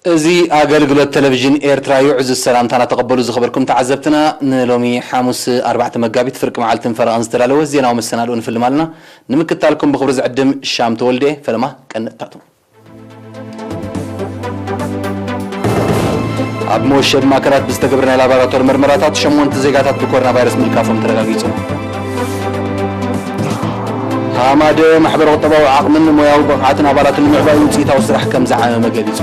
እዚ ኣገልግሎት ቴሌቪዥን ኤርትራ እዩ። ዕዙዝ ሰላምታና ተቐበሉ ዝኸበርኩም ተዓዘብትና። ንሎሚ ሓሙስ ኣርባዕተ መጋቢት ፍርቂ መዓልትን ፈረቓን ዝተዳለወ ዜናዊ መሰናድኦ ንፍልም ኣለና። ንምክታልኩም ብኽብሪ ዝዕድም ሻም ተወልደ። ፈለማ ቀንጥታቱ። ኣብ መወሸቢ ማእከላት ብዝተገብረ ናይ ላቦራቶሪ መርመራታት ሸሞንተ ዜጋታት ብኮሮና ቫይረስ ምልካፎም ተረጋጊጹ። ሃማደ ማሕበረ ቁጠባዊ ዓቕምን ሞያዊ ብቕዓትን ኣባላቱ ንምዕባይ ውፅኢታዊ ስራሕ ከም ዝዓመመ ገሊጹ።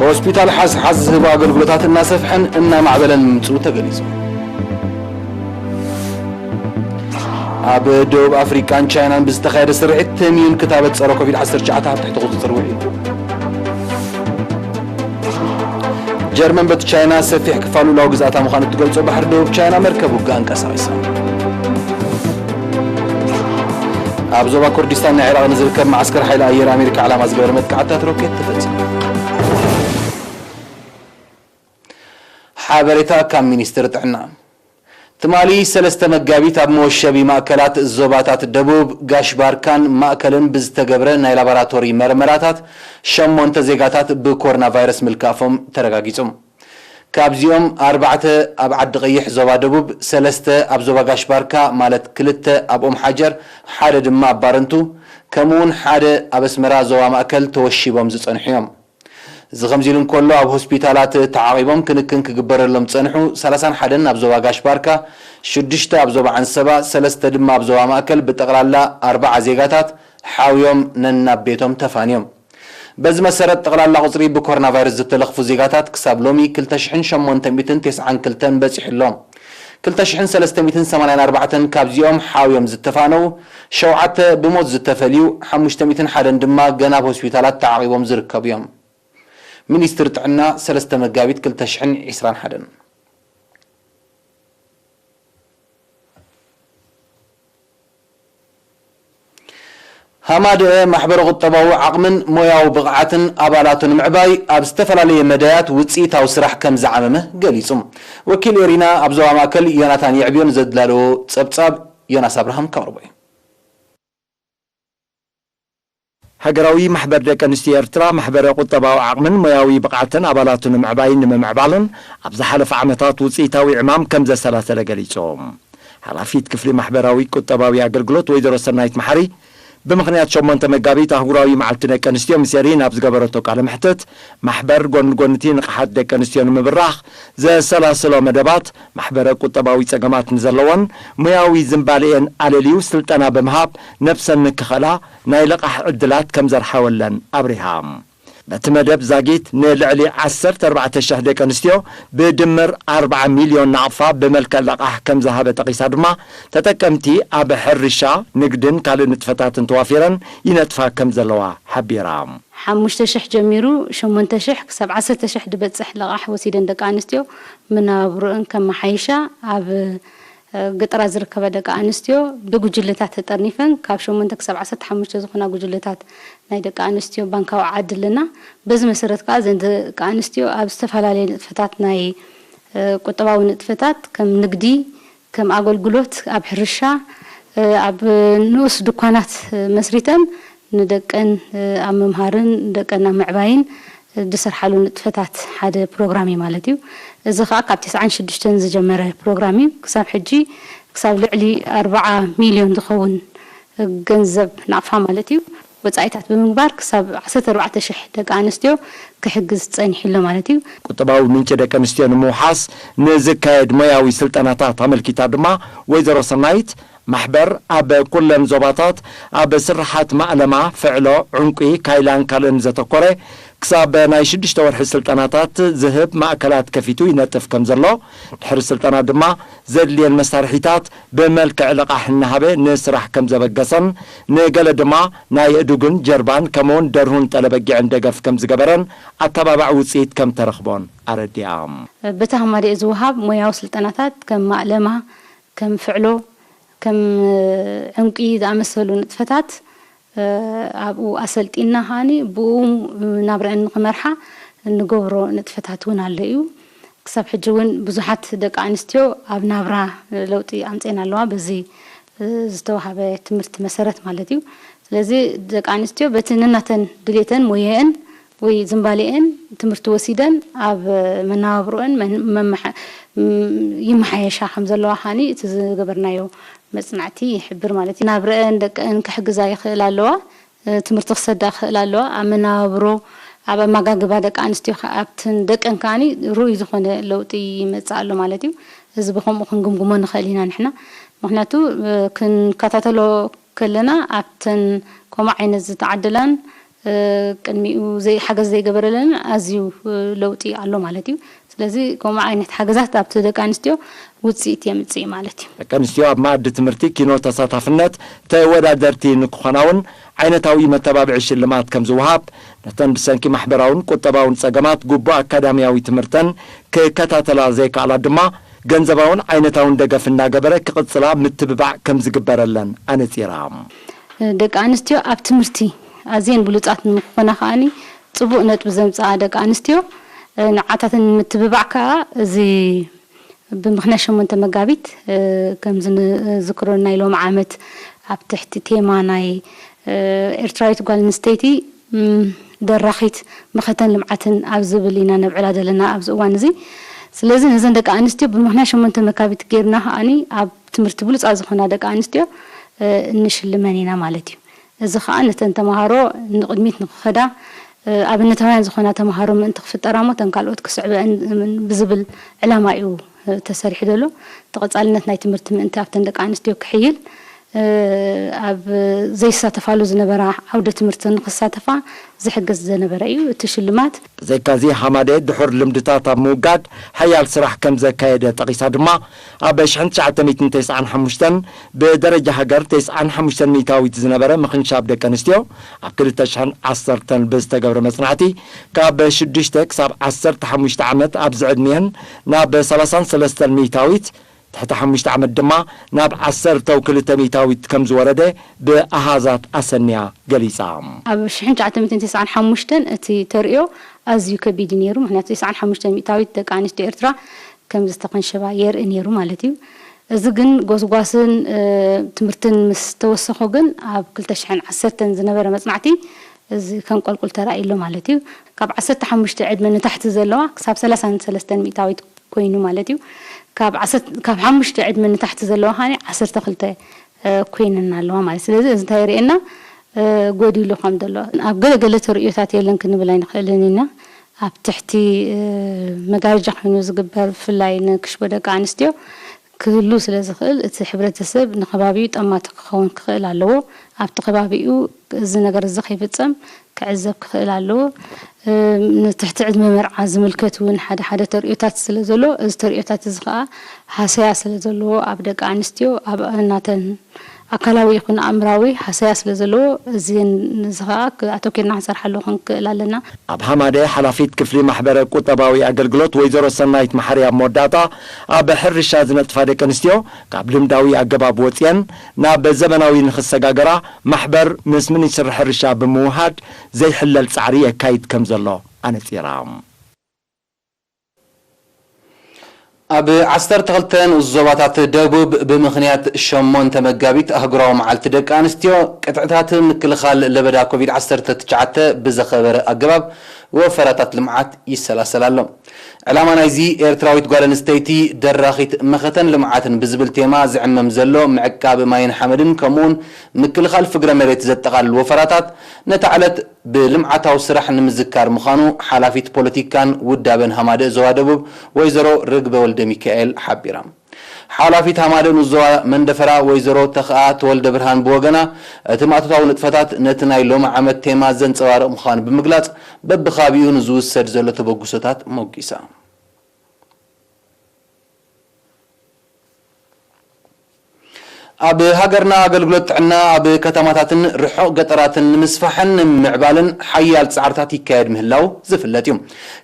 ሆስፒታል ሓዝሓዝ ዝህቡ ኣገልግሎታት እናሰፍሐን እናማዕበለን ምምፅኡ ተገሊጹ። ኣብ ደቡብ ኣፍሪቃን ቻይናን ብዝተኻየደ ስርሒት ተሚዩን ክታበት ጸረ ኮቪድ ዓሰርተ ትሽዓተ ኣብ ትሕቲ ቁጽጽር ውዒሉ። ጀርመን በቲ ቻይና ሰፊሕ ክፋል ሉላዊ ግዝኣታ ምዃኑ እትገልጾ ባሕሪ ደቡብ ቻይና መርከብ ውግእ ኣንቀሳቒሳ። ኣብ ዞባ ኮርዲስታን ናይ ዒራቕ ንዝርከብ መዓስከር ሓይሊ ኣየር ኣሜሪካ ዕላማ ዝገበረ መጥቃዕትታት ሮኬት ተፈጺሙ። ሓበሬታ ካብ ሚኒስትሪ ጥዕና። ትማሊ ሰለስተ መጋቢት ኣብ መወሸቢ ማእከላት ዞባታት ደቡብ፣ ጋሽ ባርካን ማእከልን ብዝተገብረ ናይ ላቦራቶሪ መርመራታት ሸሞንተ ዜጋታት ብኮሮና ቫይረስ ምልካፎም ተረጋጊጹ። ካብዚኦም ኣርባዕተ ኣብ ዓዲ ቀይሕ ዞባ ደቡብ፣ ሰለስተ ኣብ ዞባ ጋሽ ባርካ ማለት ክልተ ኣብ ኦም ሓጀር፣ ሓደ ድማ ኣብ ባረንቱ፣ ከምኡውን ሓደ ኣብ ኣስመራ ዞባ ማእከል ተወሺቦም ዝጸንሑ እዮም። እዚ ከምዚ ኢሉ እንከሎ፣ ኣብ ሆስፒታላት ተዓቒቦም ክንክን ክግበረሎም ዝጸንሑ ሰላሳን ሓደን ኣብ ዞባ ጋሽ ባርካ፣ ሽዱሽተ ኣብ ዞባ ዓንሰባ፣ ሰለስተ ድማ ኣብ ዞባ ማእከል፣ ብጠቕላላ ኣርባዓ ዜጋታት ሓውዮም ነናብ ቤቶም ተፋንዮም። በዚ መሰረት፣ ጠቕላላ ቁጽሪ ብኮሮና ቫይረስ ዝተለኽፉ ዜጋታት ክሳብ ሎሚ ክልተ ሽሕን ሸሞንተ ሚእትን ተስዓን ክልተን በጺሑ ኣሎ። ክልተ ሽሕን ሰለስተ ሚእትን ሰማንያን ኣርባዕተን ካብዚኦም ሓውዮም ዝተፋነው፣ ሸውዓተ ብሞት ዝተፈልዩ፣ ሓሙሽተ ሚእትን ሓደን ድማ ገና ኣብ ሆስፒታላት ተዓቒቦም ዝርከቡ እዮም። ሚኒስትሪ ጥዕና፣ ሰለስተ መጋቢት ክልተ ሽሕን ዕስራን ሓደን። ሃማደኤ ማሕበረ ቁጠባዊ ዓቕምን ሞያዊ ብቕዓትን ኣባላቱ ንምዕባይ ኣብ ዝተፈላለየ መዳያት ውፅኢታዊ ስራሕ ከም ዝዓመመ ገሊጹ። ወኪል ኤሪና ኣብ ዞባ ማእከል ዮናታን የዕብዮ ንዘዳለዎ ጸብጻብ ዮናስ ኣብርሃም ከቕርቦ እዩ። ሃገራዊ ማሕበር ደቂ ኣንስትዮ ኤርትራ፣ ማሕበረ ቁጠባዊ ዓቕምን ሞያዊ ብቕዓትን ኣባላቱ ንምዕባይን ንምምዕባልን ኣብ ዝሓለፈ ዓመታት ውጽኢታዊ ዕማም ከም ዘሰላሰለ ገሊጹ። ሓላፊት ክፍሊ ማሕበራዊ ቁጠባዊ ኣገልግሎት ወይዘሮ ሰናይት መሓሪ፣ ብምኽንያት ሸሞንተ መጋቢት ኣህጉራዊ መዓልቲ ደቂ ኣንስትዮ ምስ ኤሪና ኣብ ዝገበረቶ ቃለ መሕትት፣ ማሕበር ጎኒ ጎኒ እቲ ንቕሓት ደቂ ኣንስትዮ ንምብራኽ ዘሰላስሎ መደባት፣ ማሕበረ ቁጠባዊ ጸገማት ንዘለወን ሞያዊ ዝንባሌኤን ኣለልዩ ስልጠና ብምሃብ ነብሰን ንክኸላ ናይ ልቓሕ ዕድላት ከም ዘርሓወለን ኣብሪሃ። በቲ መደብ ዛጊት ንልዕሊ ዓሰርተ ኣርባዕተ ሽሕ ደቂ ኣንስትዮ ብድምር ኣርብዓ ሚልዮን ናቕፋ ብመልክዕ ልቓሕ ከም ዝሃበ ጠቒሳ ድማ፣ ተጠቀምቲ ኣብ ሕርሻ፣ ንግድን ካልእ ንጥፈታትን ተዋፊረን ይነጥፋ ከም ዘለዋ ሓቢራ። ሓሙሽተ ሽሕ ጀሚሩ ሸሞንተ ሽሕ ክሳብ ዓሰርተ ሽሕ ዝበጽሕ ልቓሕ ወሲደን ደቂ ኣንስትዮ መነባብሮአን ከመሓይሻ ኣብ፣ እ፣ ገጠራት ዝርከባ ደቂ ኣንስትዮ ብጉጅለታት ተጠርኒፈን ካብ ሸሞንተ ክሳብ ዓሰርተ ሓሙሽተ ዝኾና ጉጅለታት ናይ ደቂ ኣንስትዮ ባንካዊ ዓዲ ኣለና። በዚ መሰረት ከኣ እዘን ደቂ ኣንስትዮ ኣብ ዝተፈላለየ ንጥፈታት ናይ፣ እ፣ ቁጠባዊ ንጥፈታት ከም ንግዲ፣ ከም ኣገልግሎት፣ ኣብ ሕርሻ፣ እ፣ ኣብ ንኡስ ድኳናት፣ እ፣ መስሪተን ንደቀን፣ እ፣ ኣብ ምምሃርን ንደቀን ኣብ ምዕባይን፣ እ፣ ዝሰርሓሉ ንጥፈታት ሓደ ፕሮግራም እዩ ማለት እዩ። እዚ ኸኣ ካብ ተስዓን ሽዱሽተን ዝጀመረ ፕሮግራም እዩ። ክሳብ ሕጂ ክሳብ ልዕሊ ኣርብዓ ሚልዮን ዝኸውን ገንዘብ ናቕፋ ማለት እዩ ወጻኢታት ብምግባር ክሳብ ዓሰርተ ኣርባዕተ ሽሕ ደቂ ኣንስትዮ ክሕግዝ ጸኒሑ ኣሎ ማለት እዩ። ቁጠባዊ ምንጪ ደቂ ኣንስትዮ ንምውሓስ ንዝካየድ ሞያዊ ስልጠናታት ኣመልኪታ ድማ ወይዘሮ ሰናይት፣ ማሕበር ኣብ ኩለን ዞባታት ኣብ ስርሓት ማእለማ፣ ፍዕሎ፣ ዕንቂ፣ ካይላን ካልእን ዘተኮረ ክሳብ ናይ ሽዱሽተ ወርሒ ስልጠናታት ዝህብ ማእከላት ከፊቱ ይነጥፍ ከም ዘሎ፣ ድሕሪ ስልጠና ድማ ዘድልየን መሳርሒታት ብመልክዕ ልቓሕ እናሃበ ንስራሕ ከም ዘበገሰን፣ ንገለ ድማ ናይ እዱግን ጀርባን ከምኡውን ደርሁን ጠለበጊዕን ደገፍ ከም ዝገበረን ኣተባባዕ ውፅኢት ከም ተረኽቦን ኣረዲኣ። በቲ ሃማደኤ ዝወሃብ ሞያዊ ስልጠናታት ከም ማእለማ፣ ከም ፍዕሎ፣ ከም ዕንቂ ዝኣመሰሉ ንጥፈታት ኣብኡ ኣሰልጢና ከዓኒ ብኡ ናብረአን ንክመርሓ እንገብሮ ንጥፈታት እውን ኣሎ እዩ። ክሳብ ሕጂ እውን ብዙሓት ደቂ ኣንስትዮ ኣብ ናብራ ለውጢ ኣምፅኤን ኣለዋ፣ በዚ ዝተዋሃበ ትምህርቲ መሰረት ማለት እዩ። ስለዚ ደቂ ኣንስትዮ በቲ ነናተን ድሌተን ሞየአን ወይ ዝንባሌአን ትምህርቲ ወሲደን ኣብ መናባብሮአን ይመሓየሻ ከም ዘለዋ ከዓኒ እቲ ዝገበርናዮ መፅናዕቲ ይሕብር ማለት እዩ። ናብረአን ደቀን ክሕግዛ ይኽእል ኣለዋ። ትምህርቲ ክሰዳ ክኽእል ኣለዋ። ኣብ መናባብሮ፣ ኣብ ኣመጋግባ ደቂ ኣንስትዮ ኣብትን ደቀን ከዓኒ ርኡይ ዝኾነ ለውጢ ይመፅእ ኣሎ ማለት እዩ። እዚ ብከምኡ ክንግምግሞ ንኽእል ኢና ንሕና። ምክንያቱ ክንከታተሎ ከለና ኣብተን ከምኡ ዓይነት ዝተዓደላን ቅድሚኡ ሓገዝ ዘይገበረለን ኣዝዩ ለውጢ ኣሎ ማለት እዩ። ስለዚ ከምኡ ዓይነት ሓገዛት ኣብቲ ደቂ ኣንስትዮ ውፅኢት የምፅእ ማለት እዩ። ደቂ ኣንስትዮ ኣብ መኣዲ ትምህርቲ ኪኖ ተሳታፍነት ተወዳደርቲ ንክኾና እውን ዓይነታዊ መተባብዒ ሽልማት ከም ዝወሃብ፣ ነተን ብሰንኪ ማሕበራውን ቁጠባውን ጸገማት ግቡእ ኣካዳሚያዊ ትምህርተን ክከታተላ ዘይከኣላ ድማ ገንዘባውን ዓይነታውን ደገፍ እናገበረ ክቕጽላ ምትብባዕ ከም ዝግበረለን ኣነጺራ። ደቂ ኣንስትዮ ኣብ ትምህርቲ ኣዝየን ብሉጻት ንክኾና ከዓኒ ጽቡቕ ነጥቢ ዘምጽኣ ደቂ ኣንስትዮ ንዓታተን ምትብባዕ ከኣ እዚ ብምኽንያት ሸሞንተ መጋቢት ከምዚ ንዝክሮ ናይ ሎሚ ዓመት ኣብ ትሕቲ ቴማ ናይ ኤርትራዊት ጓል ኣንስተይቲ ደራኺት መኸተን ልምዓትን ኣብ ዝብል ኢና ነብዕላ ዘለና ኣብዚ እዋን እዚ። ስለዚ ነዘን ደቂ ኣንስትዮ ብምኽንያት ሸሞንተ መጋቢት ጌርና ከዓኒ ኣብ ትምህርቲ ብሉፃት ዝኾና ደቂ ኣንስትዮ እንሽልመን ኢና ማለት እዩ። እዚ ከዓ ነተን ተምሃሮ ንቕድሚት ንክኸዳ ኣብነታውያን ዝኾና ተምሃሮ ምእንቲ ክፍጠራ እሞ እተን ካልኦት ክስዕበአን ብዝብል ዕላማ እዩ ተሰሪሑ ዘሎ። ተቐፃልነት ናይ ትምህርቲ ምእንቲ ኣብተን ደቂ ኣንስትዮ ክሕይል ኣብ ዘይሳተፋሉ ዝነበራ ዓውደ ትምህርቲ ንክሳተፋ ዝሕግዝ ዝነበረ እዩ እቲ ሽልማት። ብዘይካዚ ሃማደ ድሑር ልምድታት ኣብ ምውጋድ ሓያል ስራሕ ከም ዘካየደ ጠቒሳ ድማ ኣብ ሽሕን ትሽዓተ ሚእትን ተስዓን ሓሙሽተን ብደረጃ ሃገር ተስዓን ሓሙሽተን ሚእታዊት ዝነበረ ምኽንሻብ ደቂ ኣንስትዮ ኣብ ክልተ ሽሕን ዓሰርተን ብዝተገብረ መጽናዕቲ ካብ ሽዱሽተ ክሳብ ዓሰርተ ሓሙሽተ ዓመት ኣብዚ ዕድሜን ናብ ሰላሳን ሰለስተን ሚእታዊት ትሕቲ ሓሙሽተ ዓመት ድማ ናብ ዓሰርተው ክልተ ሚእታዊት ከም ዝወረደ ብኣሃዛት ኣሰንያ ገሊጻ። ኣብ ሽሕን ትሽዓተ ሚእትን ተስዓን ሓሙሽተን እቲ ተርእዮ ኣዝዩ ከቢድ እዩ ነይሩ። ምክንያቱ ተስዓን ሓሙሽተ ሚእታዊት ደቂ ኣንስትዮ ኤርትራ ከም ዝተኸንሸባ የርኢ ነይሩ ማለት እዩ። እዚ ግን ጎስጓስን ትምህርትን ምስ ተወሰኾ ግን ኣብ ክልተ ሽሕን ዓሰርተን ዝነበረ መጽናዕቲ እዚ ከንቆልቁል ተራእዩ ኣሎ ማለት እዩ። ካብ ዓሰርተ ሓሙሽተ ዕድመ ንታሕቲ ዘለዋ ክሳብ ሰላሳን ሰለስተን ሚእታዊት ኮይኑ ማለት እዩ። ካብ ዓሰርተ ካብ ሓሙሽተ ዕድመ ንታሕቲ ዘለዋ ከዓኒ ዓሰርተ ክልተ ኮይነን ኣለዋ ማለት። ስለዚ እዚ እንታይ የርእየና? ጎዲሉ ከም ዘሎ። ኣብ ገለ ገለ ተርእዮታት የለን ክንብል ኣይንኽእልን ኢና። ኣብ ትሕቲ መጋረጃ ኮይኑ ዝግበር ብፍላይ ንክሽቦ ደቂ ኣንስትዮ ክህሉ ስለ ዝኽእል እቲ ሕብረተሰብ ንከባቢኡ ጠማቲ ክኸውን ክኽእል ኣለዎ። ኣብቲ ከባቢኡ እዚ ነገር እዚ ከይፍጸም ክዕዘብ ክኽእል ኣለዎ። ንትሕቲ ዕድመ መርዓ ዝምልከት እውን ሓደ ሓደ ተርእዮታት ስለ ዘሎ እዚ ተርእዮታት እዚ ከዓ ሃሰያ ስለ ዘለዎ ኣብ ደቂ ኣንስትዮ ኣብ ናተን ኣካላዊ ይኹን ኣእምራዊ ሃሰያ ስለ ዘለዎ እዚ እዚ ከዓ ኣተኪርና ክንሰርሓሉ ክንክእል ኣለና። ኣብ ሃማደ ሓላፊት ክፍሊ ማሕበረ ቁጠባዊ ኣገልግሎት ወይዘሮ ሰናይት መሓሪ ኣብ መወዳእታ ኣብ ሕርሻ ዝነጥፋ ደቂ ኣንስትዮ ካብ ልምዳዊ ኣገባብ ወፅየን ናብ ዘበናዊ ንክሰጋገራ ማሕበር ምስ ሚኒስትሪ ሕርሻ ብምውሃድ ዘይሕለል ፃዕሪ የካይድ ከም ዘሎ ኣነፂራ። ኣብ ዓሰርተ ክልተ ንኡስ ዞባታት ደቡብ ብምኽንያት ሸሞንተ መጋቢት ኣህጉራዊ መዓልቲ ደቂ ኣንስትዮ ቅጥዕታት ምክልኻል ለበዳ ኮቪድ ዓሰርተ ትሽዓተ ብዘኸበረ ኣገባብ ወፈራታት ልምዓት ይሰላሰል ኣሎ። ዕላማ ናይዚ ኤርትራዊት ጓል ኣንስተይቲ ደራኺት መኸተን ልምዓትን ብዝብል ቴማ ዝዕመም ዘሎ ምዕቃብ ማይን ሓመድን ከምኡውን ምክልኻል ፍግረ መሬት ዘጠቓልል ወፈራታት ነታ ዕለት ብልምዓታዊ ስራሕ ንምዝካር ምዃኑ ሓላፊት ፖለቲካን ውዳበን ሃማደ ዞባ ደቡብ ወይዘሮ ርግበ ወልደሚካኤል ሓቢራ። ሓላፊት ሃማደ ንኡስ ዞባ መንደፈራ ወይዘሮ ተኽኣ ተወልደብርሃን ብወገና፣ እቲ ማእቶታዊ ንጥፈታት ነቲ ናይ ሎሚ ዓመት ቴማ ዘንጸባርቕ ምዃኑ ብምግላጽ፣ በብኻቢኡ ንዝውሰድ ዘሎ ተበግሶታት ሞጊሳ። ኣብ ሃገርና ኣገልግሎት ጥዕና ኣብ ከተማታትን ርሑቕ ገጠራትን ንምስፋሕን ንምምዕባልን ሓያል ጻዕርታት ይካየድ ምህላው ዝፍለጥ እዩ።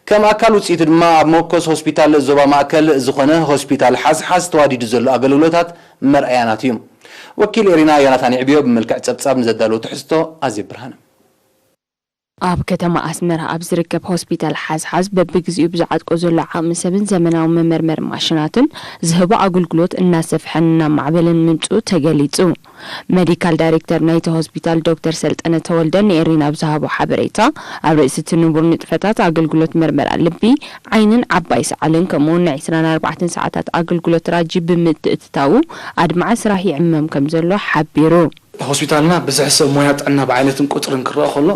ከም ኣካል ውጽኢቱ ድማ ኣብ መወከሲ ሆስፒታል ዞባ ማእከል ዝኾነ ሆስፒታል ሓዝሓዝ ተዋዲዱ ዘሎ ኣገልግሎታት መርኣያናት እዩ። ወኪል ኤሪና ዮናታን ይዕብዮ ብመልክዕ ጸብጻብ ንዘዳለዎ ትሕዝቶ ኣዜብ ብርሃነ። ኣብ ከተማ ኣስመራ ኣብ ዝርከብ ሆስፒታል ሓዝሓዝ በብግዚኡ ብዝዓጥቆ ዘሎ ዓቕሚ ሰብን ዘመናዊ መመርመሪ ማሽናትን ዝህቦ ኣገልግሎት እናሰፍሐን እናማዕበለን ምምፅኡ ተገሊፁ። ሜዲካል ዳይሬክተር ናይቲ ሆስፒታል ዶክተር ሰልጠነ ተወልደ ንኤሪና ኣብ ዝሃቦ ሓበሬታ፣ ኣብ ርእሲ እቲ ንቡር ንጥፈታት ኣገልግሎት መርመራ ልቢ፣ ዓይንን ዓባይ ሰዓልን ከምኡውን ናይ ዕስራን ኣርባዕተን ሰዓታት ኣገልግሎት ራጂ ብምትእትታዉ ኣድማዒ ስራሕ ይዕመም ከም ዘሎ ሓቢሩ። ሆስፒታልና ብዝሒ ሰብ ሞያ ጥዕና ብዓይነትን ቁጽርን ክረኣ ከሎ፣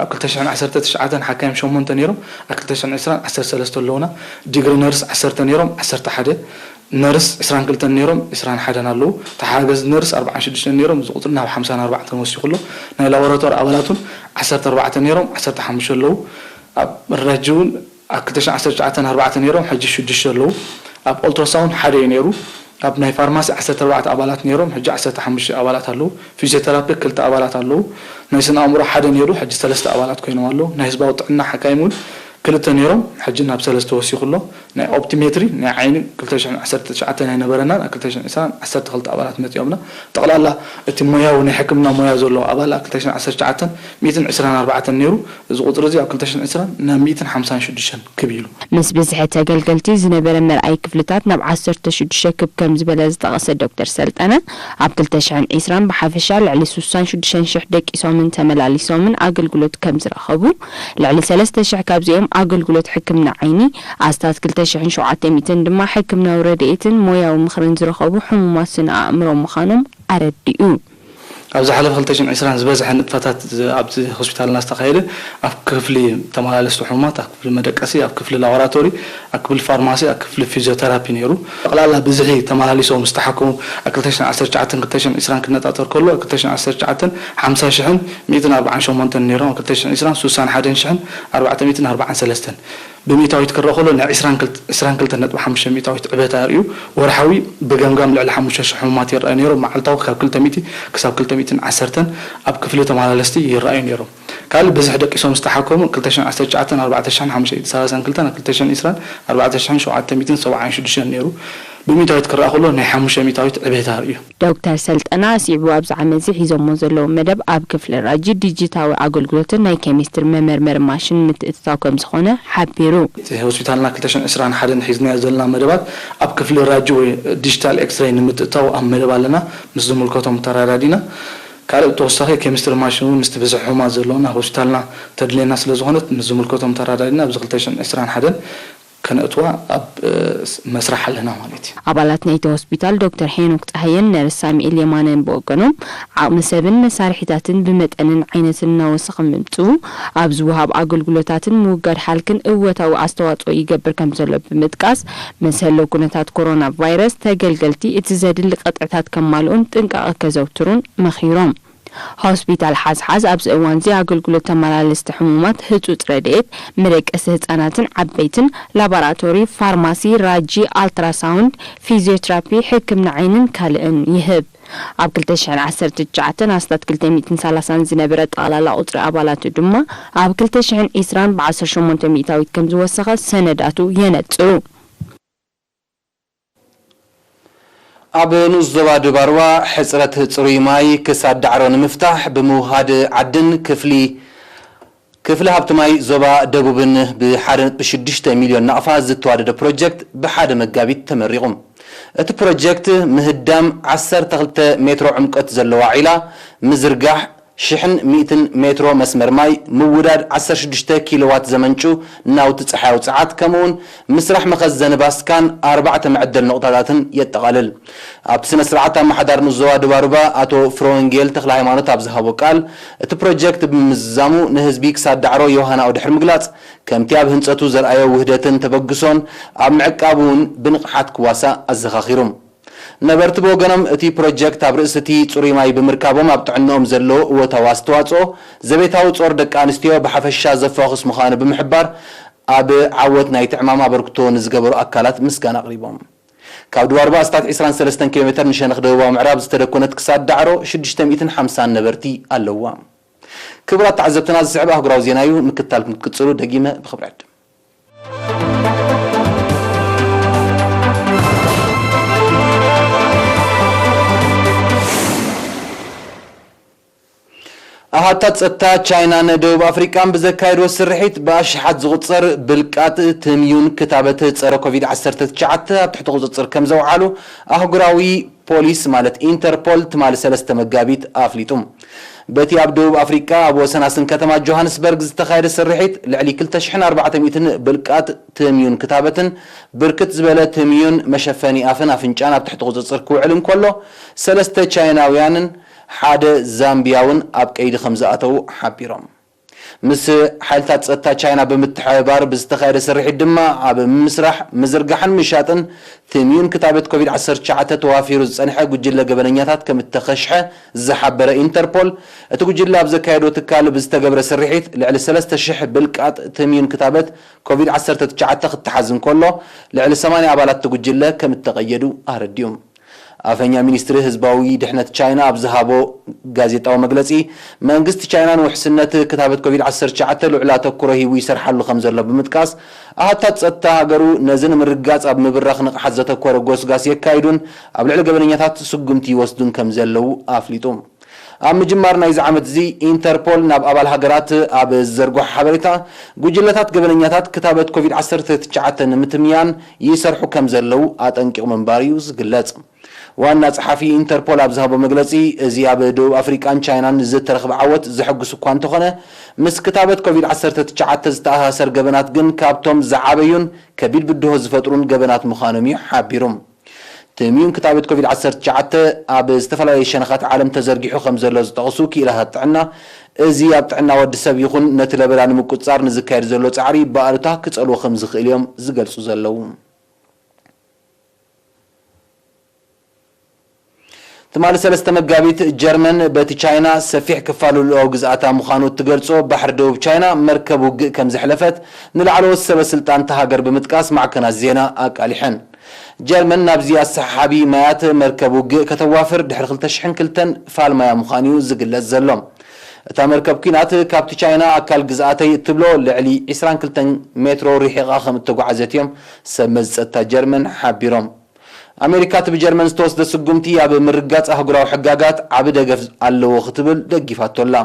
ኣብ ክልተ ሽሕን ዓሰርተ ትሽዓተን ሓካይም ሸሞንተ ነይሮም፣ ኣብ ክልተ ሽሕን ዕስራን ዓሰርተ ሰለስተ ኣለዉና። ዲግሪ ነርስ ዓሰርተ ነይሮም፣ ዓሰርተ ሓደ፣ ነርስ ዕስራን ክልተን ነይሮም፣ ዕስራን ሓደን ኣለዉ። ተሓጋገዝቲ ነርስ ኣርባዓን ሽዱሽተን ነይሮም፣ እዚ ቁጽሪ ናብ ሓምሳን ኣርባዕተን ወሲኹ ኣሎ። ናይ ላቦራቶሪ ኣባላት እውን ዓሰርተ ኣርባዕተ ነይሮም፣ ዓሰርተ ሓሙሽተ ኣለዉ። ኣብ ራጂ እውን ኣብ ክልተ ሽሕን ዓሰርተ ትሽዓተን ኣርባዕተ ነይሮም፣ ሕጂ ሽዱሽተ ኣለዉ። ኣብ ኦልትራሳውንድ ሓደ እዩ ነይሩ። ኣብ ናይ ፋርማሲ ዓሰርተ ኣርባዕተ ኣባላት ነይሮም፣ ሕጂ ዓሰርተ ሓሙሽተ ኣባላት ኣለዉ። ፊዚዮቴራፒ ክልተ ኣባላት ኣለዉ። ናይ ስነ ኣእምሮ ሓደ ነይሩ፣ ሕጂ ሰለስተ ኣባላት ኮይኖም ኣለዉ። ናይ ህዝባዊ ጥዕና ሓካይም እውን ክልተ ነይሮም፣ ሕጂ ናብ ሰለስተ ወሲኹ ኣሎ። ናይ ኦፕቲሜትሪ ናይ ዓይኒ ክልተ ሽሕን ዓሰርተ ትሽዓተን ኣይነበረናን፣ ኣብ ክልተ ሽሕን ዕስራን ዓሰርተ ክልተ ኣባላት መጺኦምና። ጠቕላላ እቲ ሞያዊ ናይ ሕክምና ሞያ ዘለዎ ኣባል ኣብ ክልተ ሽሕን ዓሰርተ ትሽዓተን ሚእትን ዕስራን ኣርባዕተን ነይሩ። እዚ ቁጽሪ እዚ ኣብ ክልተ ሽሕን ዕስራን ናብ ሚእትን ሓምሳን ሽዱሽተን ክብ ኢሉ። ምስ ብዝሒ ተገልገልቲ ዝነበረ መርኣይ ክፍልታት ናብ ዓሰርተ ሽዱሽተ ክብ ከም ዝበለ ዝጠቐሰ ዶክተር ሰልጠነ፣ ኣብ ክልተ ሽሕን ዕስራን ብሓፈሻ ልዕሊ ስሳን ሽዱሽተን ሽሕ ደቂሶምን ተመላሊሶምን ኣገልግሎት ከም ዝረኸቡ፣ ልዕሊ ሰለስተ ሽሕ ካብዚኦም ኣገልግሎት ሕክምና ዓይኒ፣ ኣስታት ክልተ ሽሕን ሸውዓተ ሚእትን ድማ ሕክምናዊ ረድኤትን ሞያዊ ምኽርን ዝረኸቡ ሕሙማት ስነ ኣእምሮ ምዃኖም ኣረዲኡ። ኣብ ዝሓለፈ ክልተ ሽሕን ዕስራን ዝበዝሐ ንጥፈታት ዝ-፣ ኣብዚ ሆስፒታልና ዝተኻየደ ኣብ ክፍሊ ተመላለስቲ ሕሙማት፣ ኣብ ክፍሊ መደቀሲ፣ ኣብ ክፍሊ ላቦራቶሪ፣ ኣብ ክፍሊ ፋርማሲ፣ ኣብ ክፍሊ ፊዚዮቴራፒ ነይሩ። ጠቕላላ ብዝሒ ተመላሊሶም ዝተሓከሙ ኣብ ክልተ ሽሕን ዓሰርተ ትሽዓተን ክልተ ሽሕን ዕስራን ክነጻጸር ከሎ፣ ኣብ ክልተ ሽሕን ዓሰርተ ትሽዓተን ሓምሳ ሽሕን ሚእትን ኣርባዓን ሸሞንተን ነይሮም፣ ኣብ ክልተ ሽሕን ዕስራን ሱሳን ሓደን ሽሕን ኣርባዕተ ሚእትን ኣርባዓን ሰለስተን። ብሚእታዊት ክረኣ ከሎ ናይ ዕስራን ክልተ፣ ዕስራን ክልተን ነጥቢ ሓሙሽተ ሚእታዊት ዕቤት ኣርእዩ። ወርሓዊ ብገምጋም ልዕሊ ሓሙሽተ ሽሕ ሕሙማት ይረኣዩ ነይሮም። መዓልታዊ ካብ ክልተ ሚእቲ ክሳብ ክልተ ሚእትን ዓሰርተን ኣብ ክፍሊ ተመላለስቲ ይረኣዩ ነይሮም። ካልእ ብዝሒ ደቂሶም ዝተሓከሙ ክልተ ሽሕን ዓሰርተ ትሽዓተን ኣርባዕተ ሽሕን ሓሙሽተ ሚእትን ሰላሳን ክልተን፣ ኣብ ክልተ ሽሕን ዕስራን ኣርባዕተ ሽሕን ሸውዓተ ሚእትን ሰብዓን ሽዱሽተን ነይሩ። ብሚእታዊት ክረኣ ከሎ ናይ ሓሙሽተ ሚእታዊት ዕቤት ኣርእዩ። ዶክተር ሰልጠነ ኣስዒቡ ኣብዚ ዓመት እዚ ሒዞሞ ዘለዉ መደብ ኣብ ክፍሊ ራጂ ዲጂታዊ ኣገልግሎትን ናይ ኬሚስትሪ መመርመሪ ማሽን ምትእትታው ከም ዝኾነ ሓቢሩ። እቲ ሆስፒታልና ክልተ ሽሕን ዕስራን ሓደን ሒዝናዮ ዘለና መደባት ኣብ ክፍሊ ራጂ ወይ ዲጂታል ኤክስሬይ ንምትእትታው ኣብ መደብ ኣለና። ምስ ዝምልከቶም ተረዳዲና። ካልእ ብተወሳኺ ኬሚስትሪ ማሽን እውን ምስቲ ብዝሒ ሕሙማት ዘለውና ሆስፒታልና ተድልየና ስለ ዝኾነት ምስ ዝምልከቶም ተረዳዲና ኣብዚ ክልተ ሽሕን ዕስራን ሓደን ከነእትዋ ኣብ፣ እ፣ ስ-፣ መስርሕ ኣለና ማለት እዩ። ኣባላት ናይቲ ሆስፒታል ዶክተር ሄኖክ ጸሃየን ነርስ ሳሙኤል የማነን ብወገኖም፣ ዓቕሚ ሰብን መሳርሒታትን ብመጠንን ዓይነትን እናወሰኸ ምምጽኡ፣ ኣብ ዝወሃብ ኣገልግሎታትን ምውጋድ ሃልክን እወታዊ ኣስተዋጽኦ ይገብር ከም ዘሎ ብምጥቃስ፣ ምስ ህልው ኩነታት ኮሮና ቫይረስ ተገልገልቲ እቲ ዘድሊ ቅጥዕታት ከማልኡን ጥንቃቐ ከዘውትሩን መኺሮም። ሆስፒታል ሓዝሓዝ ኣብዚ እዋንዚ ኣገልግሎት ተመላለስቲ ሕሙማት፣ ህጹጽ ረድኤት፣ መደቀሲ ህጻናትን ዓበይትን፣ ላቦራቶሪ፣ ፋርማሲ፣ ራጂ፣ ኣልትራሳውንድ፣ ፊዚዮትራፒ፣ ሕክምና ዓይንን ካልእን ይህብ። ኣብ ክልተ ሽሕን ዓሰርተ ትሽዓተን ኣስታት ክልተ ሚእትን ሰላሳን ዝነበረ ጠቕላላ ቁጽሪ ኣባላቱ ድማ ኣብ ክልተ ሽሕን ዕስራን ብዓሰርተ ሸሞንተ ሚእታዊት ከም ዝወሰኸ ሰነዳቱ የነጽሩ። ኣብ ንኡስ ዞባ ደቡብ ኣርባ ሕጽረት ጽሩይ ማይ ክሳድ ዳዕሮ ንምፍታሕ ብምውሃድ ዓድን ክፍሊ፣ ክፍሊ ሃብቲ ማይ ዞባ ደቡብን ብሓደ ነጥቢ ሽዱሽተ ሚልዮን ናቕፋ ዝተዋደደ ፕሮጀክት ብሓደ መጋቢት ተመሪቑ። እቲ ፕሮጀክት ምህዳም ዓሰርተ ክልተ ሜትሮ ዕምቆት ዘለዋ ዒላ፣ ምዝርጋሕ ሽሕን ሚእትን ሜትሮ መስመር ማይ፣ ምውዳድ ዓሰርተ ሽዱሽተ ኪሎዋት ዘመንጩ ናውቲ ጸሓያዊ ጸዓት፣ ከምኡውን ምስራሕ መኸዘን ባስካን ኣርባዕተ መዐደል ነቑጣታትን የጠቓልል። ኣብቲ ስነ ስርዓት ኣመሓዳሪ ንኡስ ዞባ ደቡብ ኣርባ ኣቶ ፍረወንጌል ተኽለ ሃይማኖት ኣብ ዝሃቦ ቃል፣ እቲ ፕሮጀክት ብምዝዛሙ ንህዝቢ ክሳድ ዳዕሮ ዮሃናኡ ድሕሪ ምግላጽ፣ ከምቲ ኣብ ህንጸቱ ዘርኣዮ ውህደትን ተበግሶን ኣብ ምዕቃቡ እውን ብንቕሓት ክዋሳእ ኣዘኻኺሩ። ነበርቲ ብወገኖም፣ እቲ ፕሮጀክት ኣብ ርእሲ እቲ ጽሩይ ማይ ብምርካቦም ኣብ ጥዕንኦም ዘለዎ እወታዊ ኣስተዋጽኦ፣ ዘቤታዊ ጾር ደቂ ኣንስትዮ ብሓፈሻ ዘፋኹስ ምዃኑ ብምሕባር፣ ኣብ ዓወት ናይቲ ዕማም ኣበርክቶ ንዝገበሩ ኣካላት ምስጋና ኣቕሪቦም። ካብ ድባርባ ኣስታት ዕስራን ሰለስተን ኪሎ ሜተር ንሸነኽ ደቡባዊ ምዕራብ ዝተደኮነት ክሳድ ዳዕሮ ሽዱሽተ ሚእትን ሓምሳን ነበርቲ ኣለዋ። ክቡራት ተዓዘብትና፣ ዝስዕብ ኣህጉራዊ ዜና እዩ። ምክትታልኩም ክትቅጽሉ ደጊመ ብኽብሪ ዕድም። ኣሃታት ጸጥታ ቻይናን ደቡብ ኣፍሪቃን ብዘካየድዎ ስርሒት ብኣሽሓት ዝቑጸር ብልቃጥ ትምዩን ክታበት ጸረ ኮቪድ ዓሰርተ ትሽዓተ ኣብ ትሕቲ ቁጽጽር ከም ዘውዓሉ ኣህጉራዊ ፖሊስ ማለት ኢንተርፖል ትማሊ ሰለስተ መጋቢት ኣፍሊጡ። በቲ ኣብ ደቡብ ኣፍሪቃ ኣብ ወሰናስን ከተማ ጆሃንስበርግ ዝተኻየደ ስርሒት ልዕሊ ክልተ ሽሕን ኣርባዕተ ሚእትን ብልቃጥ ትምዩን ክታበትን ብርክት ዝበለ ትምዩን መሸፈኒ ኣፍን ኣፍንጫን ኣብ ትሕቲ ቁጽጽር ክውዕል እንከሎ፣ ሰለስተ ቻይናውያንን ሓደ ዛምቢያውን ኣብ ቀይዲ ከም ዝኣተዉ ሓቢሮም። ምስ ሓይልታት ጸጥታ ቻይና ብምትሕብባር ብዝተኻየደ ስርሒት ድማ ኣብ ምምስራሕ፣ ምዝርጋሕን ምሻጥን ትምዩን ክታበት ኮቪድ ዓሰርተ ትሽዓተ ተዋፊሩ ዝጸንሐ ጉጅለ ገበነኛታት ከም እተኸሽሐ ዝሓበረ ኢንተርፖል፣ እቲ ጉጅለ ኣብ ዘካየዶ ትካል ብዝተገብረ ስርሒት ልዕሊ ሰለስተ ሽሕ ብልቃጥ ትምዩን ክታበት ኮቪድ ዓሰርተ ትሽዓተ ክተሓዝ እንከሎ፣ ልዕሊ ሰማንያ ኣባላት እቲ ጉጅለ ከም እተቐየዱ ኣረዲኡ። ኣፈኛ ሚኒስትሪ ህዝባዊ ድሕነት ቻይና ኣብ ዝሃቦ ጋዜጣዊ መግለጺ፣ መንግስቲ ቻይና ንውሕስነት ክታበት ኮቪድ ዓሰርተ ትሽዓተ ልዑል ኣተኩሮ ሂቡ ይሰርሓሉ ከም ዘሎ ብምጥቃስ፣ ኣሃታት ጸጥታ ሃገሩ ነዚ ንምርጋጽ ኣብ ምብራኽ ንቕሓት ዘተኮረ ጎስጋስ የካይዱን ኣብ ልዕሊ ገበነኛታት ስጉምቲ ይወስዱን ከም ዘለዉ ኣፍሊጡ። ኣብ ምጅማር ናይዚ ዓመት እዚ ኢንተርፖል ናብ ኣባል ሃገራት ኣብ ዝዘርግሖ ሓበሬታ፣ ጉጅለታት ገበነኛታት ክታበት ኮቪድ ዓሰርተ ትሽዓተ ንምትምያን ይሰርሑ ከም ዘለዉ ኣጠንቂቑ ምንባር እዩ ዝግለጽ። ዋና ጸሓፊ ኢንተርፖል ኣብ ዝሃቦ መግለጺ፣ እዚ ኣብ ደቡብ ኣፍሪቃን ቻይናን ዝተረኽበ ዓወት ዘሐጉስ እኳ እንተኾነ፣ ምስ ክታበት ኮቪድ ዓሰርተ ትሽዓተ ዝተኣሳሰር ገበናት ግን ካብቶም ዝዓበዩን ከቢድ ብድሆ ዝፈጥሩን ገበናት ምዃኖም እዩ ሓቢሩ። ትምዩን ክታበት ኮቪድ ዓሰርተ ትሽዓተ ኣብ ዝተፈላለዩ ሸነኻት ዓለም ተዘርጊሑ ከም ዘሎ ዝጠቕሱ ክኢላታት ጥዕና፣ እዚ ኣብ ጥዕና ወዲ ሰብ ይኹን ነቲ ለበዳ ንምቁጽጻር ንዝካየድ ዘሎ ጻዕሪ ብኣሉታ ክጸልዎ ከም ዝኽእል እዮም ዝገልጹ ዘለዉ። ትማሊ ሰለስተ መጋቢት፣ ጀርመን በቲ ቻይና ሰፊሕ ክፋል ልኡላዊ ግዝኣታ ምዃኑ እትገልጾ ባሕሪ ደቡብ ቻይና መርከብ ውግእ ከም ዘሕለፈት ንላዕለዎት ሰበ ስልጣን እታ ሃገር ብምጥቃስ ማዕከናት ዜና ኣቃሊሐን። ጀርመን ናብዚ ኣሰሓሓቢ ማያት መርከብ ውግእ ከተዋፍር ድሕሪ ክልተ ሽሕን ክልተን ፋልማያ ምዃኑ እዩ ዝግለጽ ዘሎ። እታ መርከብ ኲናት ካብቲ ቻይና ኣካል ግዝኣተይ እትብሎ ልዕሊ ዕስራን ክልተን ሜትሮ ርሒቓ ከም እተጓዓዘት እዮም ሰብ መዚ ጸጥታ ጀርመን ሓቢሮም። ኣሜሪካ እቲ ብጀርመን ዝተወስደ ስጉምቲ ኣብ ምርጋጽ ኣህጉራዊ ሕጋጋት ዓቢ ደገፍ ኣለዎ ክትብል ደጊፋቶ ኣላ።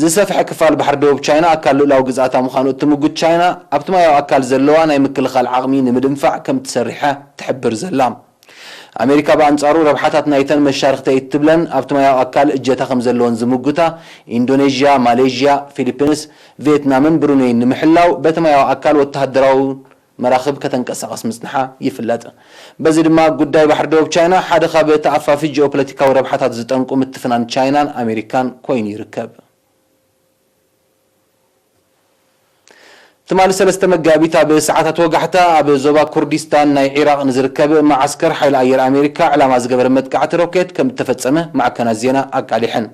ዝሰፍሐ ክፋል ባሕሪ ደቡብ ቻይና ኣካል ልኡላዊ ግዝኣታ ምዃኑ እትምጉት ቻይና፣ ኣብቲ ማያዊ ኣካል ዘለዋ ናይ ምክልኻል ዓቕሚ ንምድንፋዕ ከም እትሰርሕ እያ ትሕብር ዘላ። ኣሜሪካ ብኣንጻሩ ረብሓታት ናይተን መሻርኽተይ እትብለን ኣብቲ ማያዊ ኣካል እጀታ ከም ዘለወን ዝምጉታ ኢንዶኔዥያ፣ ማሌዥያ፣ ፊሊፒንስ፣ ቪየትናምን ብሩኔይን ንምሕላው በቲ ማያዊ ኣካል ወተሃደራዊ መራኽብ ከተንቀሳቐስ ምጽንሓ ይፍለጥ። በዚ ድማ ጉዳይ ባሕሪ ደቡብ ቻይና ሓደ ካብ ተኣፋፊ ጂኦፖለቲካዊ ረብሓታት ዝጠንቁ ምትፍናን ቻይናን ኣሜሪካን ኮይኑ ይርከብ። ትማሊ ሰለስተ መጋቢት ኣብ ሰዓታት ወጋሕታ ኣብ ዞባ ኩርዲስታን ናይ ዒራቕ ንዝርከብ መዓስከር ሓይሊ ኣየር ኣሜሪካ ዕላማ ዝገበረ መጥቃዕቲ ሮኬት ከም እተፈጸመ ማዕከናት ዜና ኣቃሊሐን።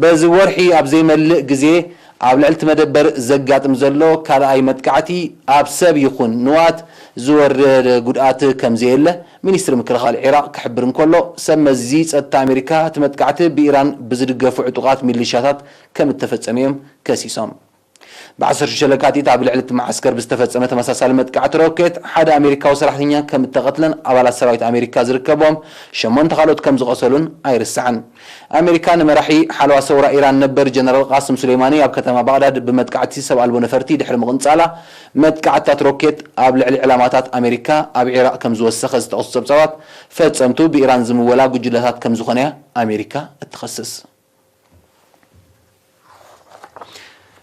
በዚ ወርሒ ኣብ ዘይመልእ ግዜ ኣብ ልዕሊ እቲ መደበር ዘጋጥም ዘሎ ካልኣይ መጥቃዕቲ ኣብ ሰብ ይኹን ንዋት ዝወረደ ጉድኣት ከም ዘየለ ሚኒስትሪ ምክልኻል ዒራቕ ክሕብር እንከሎ፣ ሰብ መዚ ጸጥታ ኣሜሪካ እቲ መጥቃዕቲ ብኢራን ብዝድገፉ ዕጡቓት ሚሊሻታት ከም እተፈጸመ እዮም ከሲሶም። ብ ዓሰርተ ሽዱሽተ ለካቲት ኣብ ልዕሊ እቲ መዓስከር ብዝተፈጸመ ተመሳሳሊ መጥቃዕቲ ሮኬት ሓደ ኣሜሪካዊ ሰራሕተኛ ከም እተቐትለን ኣባላት ሰራዊት ኣሜሪካ ዝርከቦም ሸሞንተ ካልኦት ከም ዝቖሰሉን ኣይርሳዕን። ኣሜሪካ ንመራሒ ሓለዋ ሰውራ ኢራን ነበር ጀነራል ቃስም ሱሌማኒ ኣብ ከተማ ባግዳድ ብመጥቃዕቲ ሰብ ኣልቦ ነፈርቲ ድሕሪ ምቕንጻላ፣ መጥቃዕትታት ሮኬት ኣብ ልዕሊ ዕላማታት ኣሜሪካ ኣብ ዒራቕ ከም ዝወሰኸ ዝጠቕሱ ጸብጻባት፣ ፈጸምቱ ብኢራን ዝምወላ ጉጅለታት ከም ዝኾነ'ያ ኣሜሪካ እትኸስስ።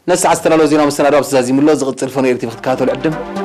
ነዚ ሰዓት ዝተዳለወ ዜናዊ መሰናዶ ኣብዚ ዛዚሙ ኣሎ። ዝቕጽል ፈነወ ኤሪ ቲቪ ክትከታተሉ ዕድም።